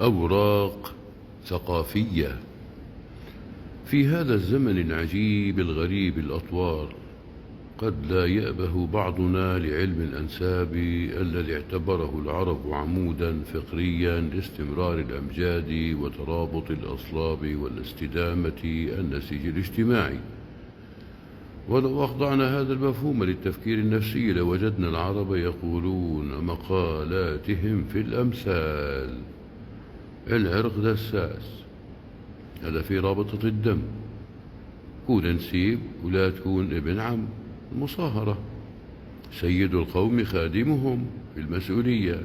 أوراق ثقافية. في هذا الزمن العجيب الغريب الأطوار، قد لا يأبه بعضنا لعلم الأنساب الذي اعتبره العرب عمودا فقريا لاستمرار الأمجاد وترابط الأصلاب والاستدامة النسيج الاجتماعي. ولو أخضعنا هذا المفهوم للتفكير النفسي لوجدنا العرب يقولون مقالاتهم في الأمثال: العرق دساس، هذا في رابطة الدم، كون نسيب ولا تكون ابن عم، المصاهرة، سيد القوم خادمهم في المسؤولية.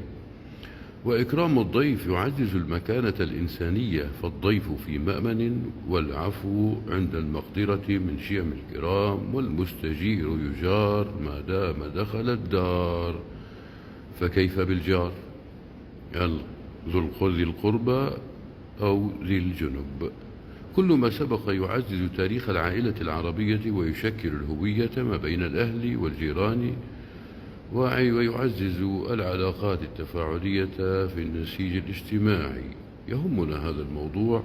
وإكرام الضيف يعزز المكانة الإنسانية، فالضيف في مأمن، والعفو عند المقدرة من شيم الكرام، والمستجير يجار ما دام دخل الدار. فكيف بالجار؟ ذي القربى أو ذي الجنب. كل ما سبق يعزز تاريخ العائلة العربية ويشكل الهوية ما بين الأهل والجيران، ويعزز العلاقات التفاعلية في النسيج الاجتماعي. يهمنا هذا الموضوع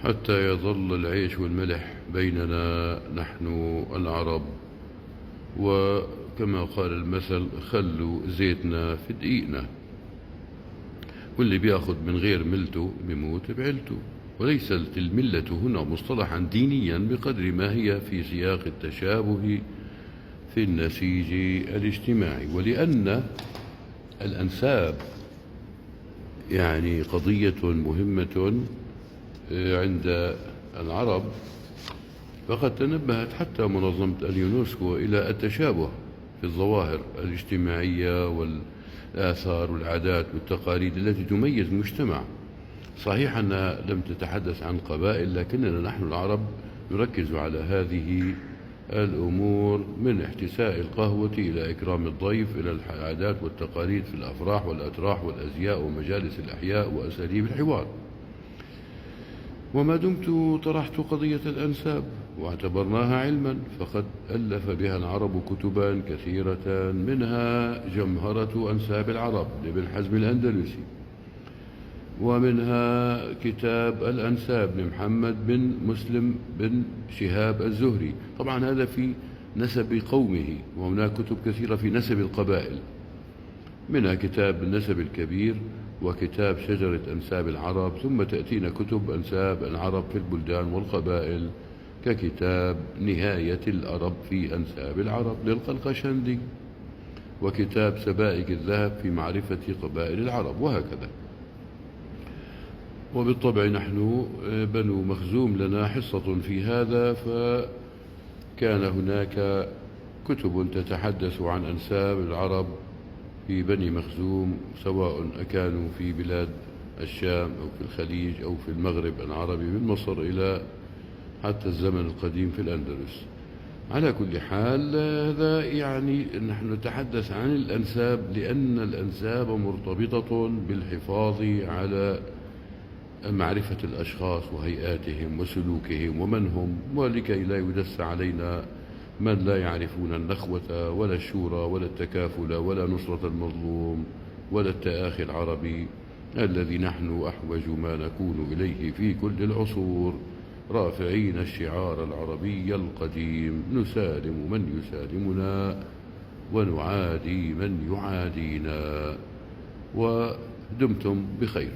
حتى يظل العيش والملح بيننا نحن العرب، وكما قال المثل: خلوا زيتنا في دقيقنا، واللي بياخد من غير ملته بيموت بعيلته. وليست الملة هنا مصطلحا دينيا بقدر ما هي في سياق التشابه في النسيج الاجتماعي. ولأن الأنساب يعني قضية مهمة عند العرب، فقد تنبهت حتى منظمة اليونسكو إلى التشابه في الظواهر الاجتماعية والآثار والعادات والتقاليد التي تميز مجتمع. صحيح أنها لم تتحدث عن قبائل، لكننا نحن العرب نركز على هذه الأمور، من احتساء القهوة إلى إكرام الضيف، إلى العادات والتقاليد في الأفراح والأتراح والأزياء ومجالس الأحياء وأساليب الحوار. وما دمت طرحت قضية الأنساب واعتبرناها علما، فقد ألف بها العرب كتبا كثيرة، منها جمهرة أنساب العرب لابن حزم الأندلسي، ومنها كتاب الأنساب لمحمد بن مسلم بن شهاب الزهري. طبعا هذا في نسب قومه، وهناك كتب كثيرة في نسب القبائل، منها كتاب النسب الكبير وكتاب شجرة أنساب العرب. ثم تأتينا كتب أنساب العرب في البلدان والقبائل، ككتاب نهاية الأرب في أنساب العرب للقلقشندي، وكتاب سبائك الذهب في معرفة قبائل العرب، وهكذا. وبالطبع نحن بنو مخزوم لنا حصة في هذا، فكان هناك كتب تتحدث عن أنساب العرب في بني مخزوم، سواء أكانوا في بلاد الشام أو في الخليج أو في المغرب العربي من مصر إلى حتى الزمن القديم في الأندلس. على كل حال، هذا يعني نحن نتحدث عن الأنساب لأن الأنساب مرتبطة بالحفاظ على معرفة الأشخاص وهيئاتهم وسلوكهم ومن هم، ولكي لا يدس علينا من لا يعرفون النخوة ولا الشورى ولا التكافل ولا نصرة المظلوم ولا التآخي العربي الذي نحن أحوج ما نكون إليه في كل العصور، رافعين الشعار العربي القديم: نسالم من يسالمنا ونعادي من يعادينا. ودمتم بخير.